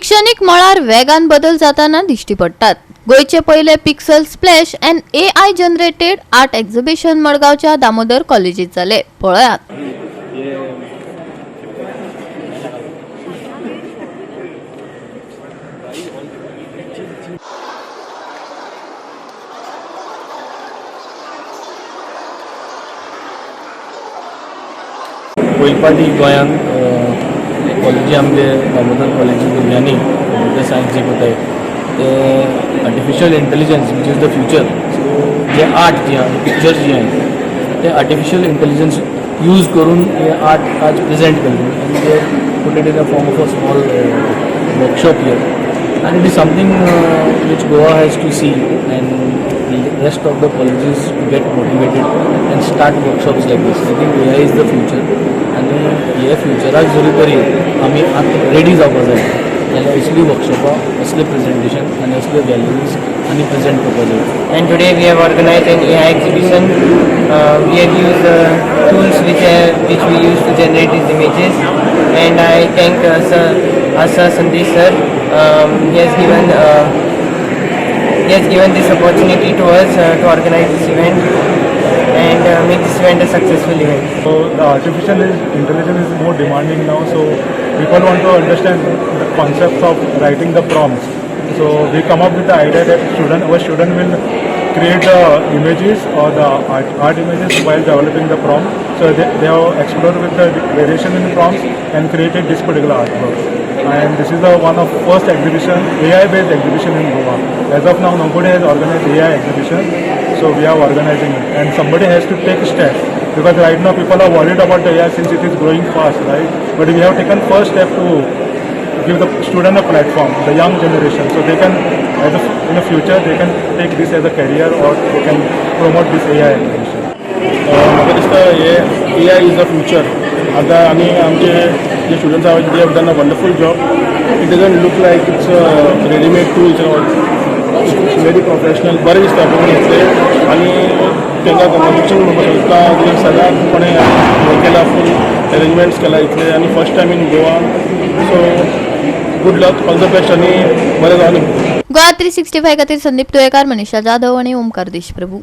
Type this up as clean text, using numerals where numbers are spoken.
शिक्षणीक मळार वेगान बदल जाताना दिश्टी पडटात. गोंयचे पयले pixel splash and AI generated art exhibition मडगांवच्या दामोदर कॉलेजीत जाले. पळयात. पयले पाटी गोंयांत कॉलेजी, आमचे दामोदर कॉलेजी भुरग्यांनी कंप्युटर सायन्स जे करताय ते artificial intelligence, which is the future. So J art जी आहा, पिक्चर्स जी आहात, ते आर्टिफिशियल इंटेलिजन्स यूज करून हे आर्ट आज प्रेजेंट केल्ले आनी ते put it in a form of a small workshop here, and it is something which Goa has to see and the rest of the colleges to get motivated and start workshops like this. I think AI is the future आनी हे फ्युचराक जरी तरी आमी आतां ready जावपा जाय जाल्यार असली वर्कशॉपां, असले प्रेजेंटेशन आनी असल्यो गॅलरीज आनी प्रेजेंट करपा जाय. And today we have organized an AI exhibition. We have used tools which we use to generate these images, and I thank Sir Asa Sandesh sir. He has given this opportunity to us to organize this event and make this event a successful event. So the artificial intelligence is more demanding now. So people want to understand the concepts of writing the prompts. So we come up with the idea that our student will create the images or the art images while developing the prompt. So they have explored with the variation in prompts and created this particular artwork. And this is the one of first exhibition, AI-based exhibition in Goa. As of now, nobody has organized AI exhibition, so we are organizing it. And somebody has to take steps because right now people are worried about the AI since it is growing fast, right? But we have taken first step to give the student a platform, the young generation, so they can, in the future, they can take this as a career or they can promote this AI application. म्हाका दिसता हे AI is the future आतां आनी आमचे जे students आहा, they have done a wonderful job. It doesn't look like it's readymade tools. It's very professional. बरें दिसता पळोवन घेतले आनी तांकां कॉंग्रेच्युलेशन म्हणपाक सोदता कित्याक सदांचपणे हें केलां, फूल अरेंजमेंट्स केला इतले आनी first time in Goa. So good luck, all the best आनी बरें जावं. गोवा 365 खातीर संदीप तुयेकार, मनीषा जाधव आणि ओमकार देशप्रभू.